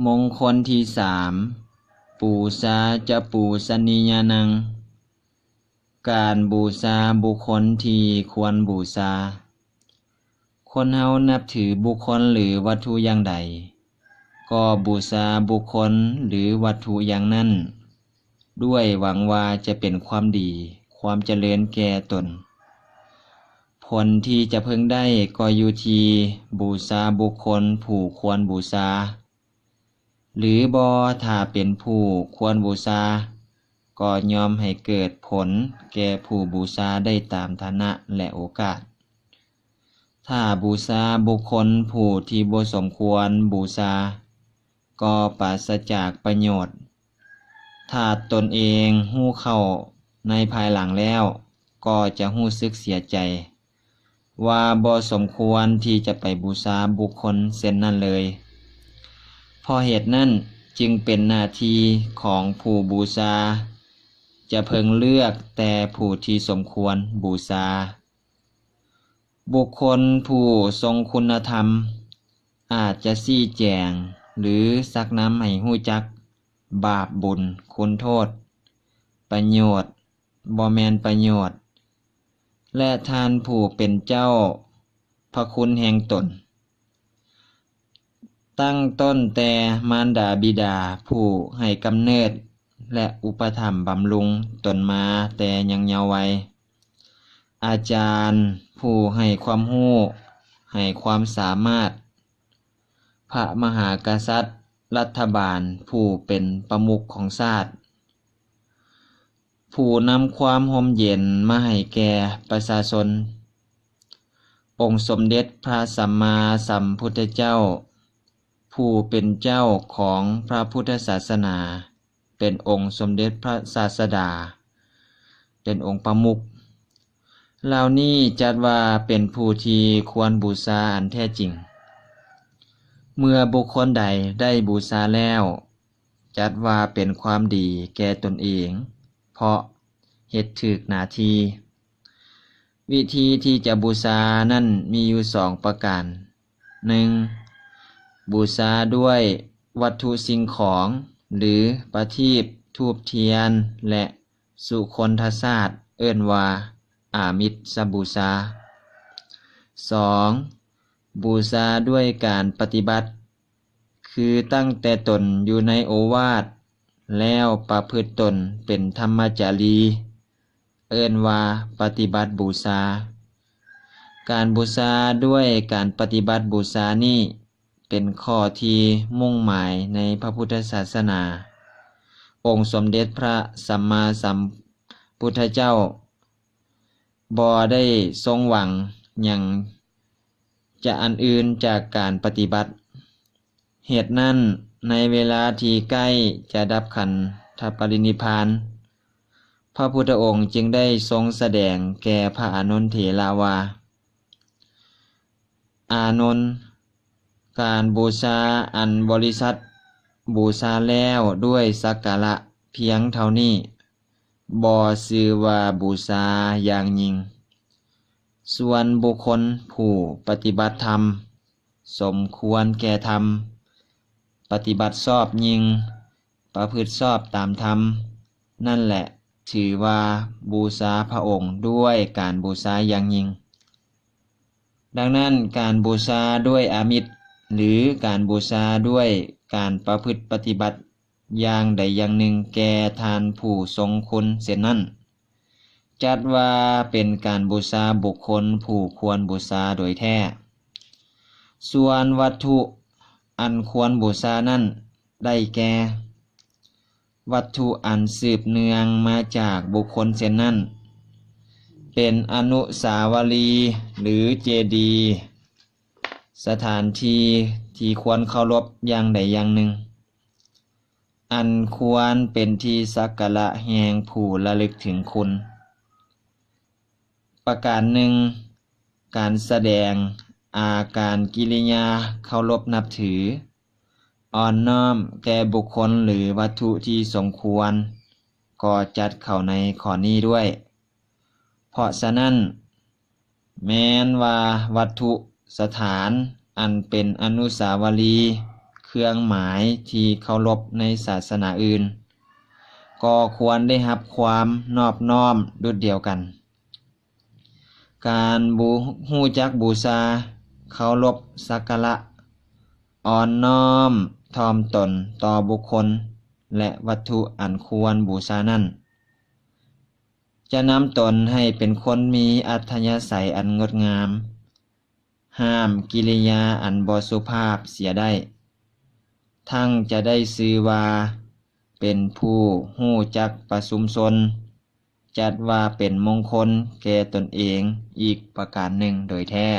ມົງຄົນທີສາມ ປູຊາຈະປູຊະນີຍານັງ ການບູຊາບຸກຄົນທີ່ຄວນບູຊາ. ຄົນເຮົານັບຖືບຸກຄົນ ຫຼື ວັດຖຸຢ່າງໃດ, ກໍບູຊາບຸກຄົນ ຫຼື ວັດຖຸຢ່າງນັ້ນ ດ້ວຍຫວັງວ່າຈະເປັນຄວາມດີ, ຄວາມຈະເລີນແກ່ຕົນ. ຜົນທີ່ຈະເພິ່ງໄດ້ກໍຢູ່ທີ່ບູຊາບຸກຄົນຜູ້ຄວນບູຊາ ຫຼືບໍ່. ຖ້າເປັນຜູ້ຄວນບູຊາ, ກໍຍ່ອມໃຫ້ເກີດຜົນແກ່ຜູ້ບູຊາໄດ້ຕາມຖານະ ແລະ ໂອກາດ. ຖ້າບູຊາບຸກຄົນຜູ້ທີ່ບໍ່ສົມຄວນບູຊາ, ກໍປາສະຈາກປະໂຫຍດ. ຖ້າຕົນເອງຮູ້ເຂົ້າໃນພາຍຫຼັງແລ້ວ, ກໍຈະຮູ້ສຶກເສຍໃຈ ວ່າບໍ່ສົມຄວນທີ່ຈະໄປບູຊາບຸກຄົນເຊັ່ນນັ້ນເລີຍ. ເພາະເຫດນັ້ນຈຶ່ງເປັນໜ້າທີ່ຂອງຜູ້ບູຊາ ຈະເພິ່ງເລືອກແຕ່ຜູ້ທີ່ສົມຄວນບູຊາ. ບຸກຄົນຜູ້ຊົງຄຸນນະທຳ ອາດຈະຊີ້ແຈງ ຫຼື ຊັກນຳໃຫ້ຮູ້ຈັກບາບບຸນ, ຄຸນໂທດ, ປະໂຫຍດ, ບໍ່ແມ່ນປະໂຫຍດ ແລະ ທ່ານຜູ້ເປັນເຈົ້າພະຄຸນແຫ່ງຕົນ, ຕັ້ງຕົ້ນແຕ່ມານດາບິດາຜູ້ໃຫ້ກຳເນີດ ແລະ ອຸປະຖຳບຳລຸງຕົນມາແຕ່ຍັງເຍົາໄວ, ອາຈານຜູ້ໃຫ້ຄວາມຮູ້, ໃຫ້ຄວາມສາມາດ, ພະມະຫາກະສັດ, ລັດຖະບານຜູ້ເປັນປະມຸກຂອງຊາດ, ຜູ້ນຳຄວາມຮົ່ມເຢັນມາໃຫ້ແກ່ປະຊາຊົນ. ອົງສົມເດັດພະສຳມາສຳພຸດທະເຈົ້າ ຜູ້ເປັນເຈົ້າຂອງພະພຸດທະສາສະໜາ ເປັນອົງສົມເດັດພະສາສະດາ ເປັນອົງປະມຸກ. ເຫຼົ່ານີ້ຈັດວ່າເປັນຜູ້ທີ່ຄວນບູຊາອັນແທ້ຈິງ. ເມື່ອບຸກຄົນໃດໄດ້ບູຊາແລ້ວ, ຈັດວ່າເປັນຄວາມດີແກ່ຕົນເອງ ເພາະເຮັດຖືກໜ້າທີ່. ວິທີທີ່ຈະບູຊານັ້ນມີຢູ່ສອງປະການ. ໜຶ່ງ, ບູຊາດ້ວຍວັດຖຸສິ່ງຂອງ ຫຼື ປະທີບ, ທູບທຽນ ແລະ ສຸຄົນທະສາດ, ເອີ້ນວ່າອາມິດສະບູຊາ. ສອງ, ບູຊາດ້ວຍການປະຕິບັດ, ຄືຕັ້ງແຕ່ຕົນຢູ່ໃນໂອວາດ ແລ້ວປະພຶດຕົນເປັນທຳມະຈາລີ, ເອີ້ນວ່າປະຕິບັດບູຊາ. ການບູຊາດ້ວຍການປະຕິບັດບູຊານີ້ ເປັນຂໍ້ທີ່ມຸ່ງໝາຍໃນພະພຸດທະສາສະໜາ. ອົງສົມເດັດພະສຳມາສຳພຸດທະເຈົ້າ ບໍ່ໄດ້ຊົງຫວັງຫຍັງຈະອັນອື່ນຈາກການປະຕິບັດ. ເຫດນັ້ນ, ໃນເວລາທີ່ໃກ້ຈະດັບຂັນທະປະລິນິບພານ, ພະພຸດທະອົງຈຶ່ງໄດ້ຊົງສະແດງແກ່ພະອານົນເຖລະວ່າ, ອານົນ, ການບູຊາອັນບໍລິສັດບູຊາແລ້ວດ້ວຍສັກກາລະພຽງເທົ່ານີ້ ບໍ່ຊື່ວ່າບູຊາຢ່າງຍິ່ງ. ສ່ວນບຸກຄົນຜູ້ປະຕິບັດທຳ ສົມຄວນແກ່ທຳ, ປະຕິບັດຊອບຍິ່ງ, ປະພຶດຊອບຕາມທຳ, ນັ້ນແຫຼະຖືວ່າບູຊາພະອົງດ້ວຍການບູຊາຢ່າງຍິ່ງ. ດັ່ງນັ້ນ, ການບູຊາດ້ວຍອາມິດ ຫຼື ການບູຊາດ້ວຍການປະພຶດປະຕິບັດ ຢ່າງໃດຢ່າງໜຶ່ງແກ່ທ່ານຜູ້ຊົງຄຸນເຊັ່ນນັ້ນ, ຈັດວ່າເປັນການບູຊາບຸກຄົນຜູ້ຄວນບູຊາໂດຍແທ້. ສ່ວນວັດຖຸອັນຄວນບູຊານັ້ນໄດ້ແກ່, ວັດຖຸອັນສືບເນື່ອງມາຈາກບຸກຄົນເຊັ່ນນັ້ນ, ເປັນອະນຸສາວະລີ ຫຼື ເຈດີ, ສະຖານທີ່ທີ່ຄວນເຄົາລົບຢ່າງໃດຢ່າງໜຶ່ງ, ອັນຄວນເປັນທີ່ສັກກາລະແຫ່ງຜູ້ລະລຶກເຖິງຄຸນ. ປະການໜຶ່ງ, ການສະແດງອາການກິລິຍາເຄົາລົບນັບຖື, ອ່ອນນ້ອມແກ່ບຸກຄົນ ຫຼື ວັດຖຸທີ່ສົມຄວນ, ກໍຈັດເຂົ້າໃນຂໍ້ນີ້ດ້ວຍ. ເພາະສະນັ້ນ, ແມ່ນວ່າວັດຖຸສະຖານອັນເປັນອະນຸສາວະລີ ຄ ເຄື່ອງໝາຍທີ່ເຄົາລົບໃນສາສະໜາອື່ນ ກໍຄວນໄດ້ຮັບຄວາມນອບນ້ອມດຸດດຽວກັນ. ການບູ ຮູ້ຈັກບູຊາ, ເຄົາລົບ, ສັກກາລະ, ອ່ອນນ້ອມຖ່ອມຕົນຕໍ່ບຸກຄົນ ແລະ ວັດຖຸອັນຄວນບູຊານັ້ນ ຈະນຳຕົນໃຫ້ເປັນຄົນມີອັດທະຍາໄສອັນງົດງາມ, ຫ້າມກິລິຍາອັນບໍ່ສຸພາບເສຍໄດ້, ທັງຈະໄດ້ຊື່ວ່າເປັນຜູ້ຮູ້ຈັກປະຊຸມຊົນ, ຈັດວ່າເປັນມົງຄົນແກ່ຕົນເອງອີກປະການໜຶ່ງໂດຍແທ້.